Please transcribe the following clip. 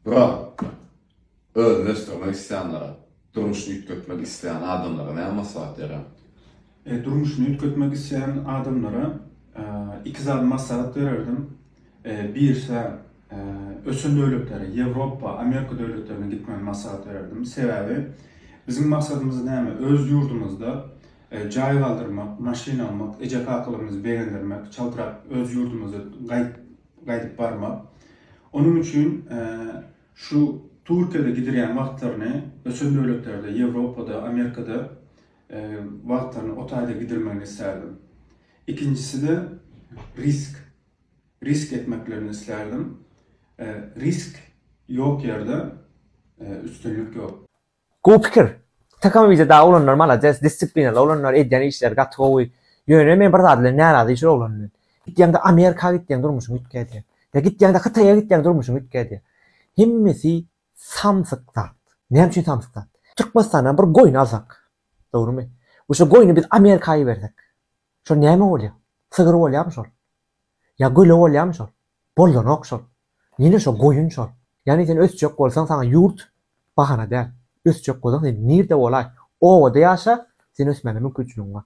Bro, özüni ösdürmek isleýänlere, durmuşyny üýtgetmek isleýän adamlara näme maslahat berýäň? Durmuşyny üýtgetmek isleýän adamlara iki zat maslahat bererdim. Birisi ösen döwletlere, Ýewropa, Amerika döwletlerine gitmegi maslahat bererdim. Sebäbi biziň maksadymyz näme? Öz ýurdumyzda jaý galdyrmak, maşyn almak, eje-kakalarymyzy begendirmek, çaltrak öz ýurdumyza gaýdyp barmak. Onuň üçin şu Türkiýede gidirýän wagtlaryny ösen döwletlerde, Ýewropada, Amerikada wagtlaryny o taýda gidirmegini islärdim. Ikinjisi-de risk. Risk etmeklerini islärdim. Risk ýok ýerde üstünlik ýok. Gowy pikir. Takam wideo dagy oglanlar malades disiplinaly oglanlar edýän işleri gaty gowy. Ýöne men bir zat bilen närazy şul oglan bilen. Gitýäňde Amerika gitýäň durmuşyň üýtgädýär. Ýa gitýäňde Hytaýa gitýäň durmuşyň üýtgädýär. Hemmesi samsyk zat. Näme üçin samsyk zat? Türkmenistandan bir goýun alsak. Dogrymy? We şo goýny biz Amerika ibersek. Şol näme bolýar? Sygyr bolýarmy şol? Ýa göle bolýarmy şol? Bolanok şol. Ýene şo goýun şol. Ýagny sen ösjek bolsaň saňa ýurt bahana däl. Ösjek bolsaň sen nirde bolaý, obada ýaşa, sen ösmäne mümkinçiligiň bar.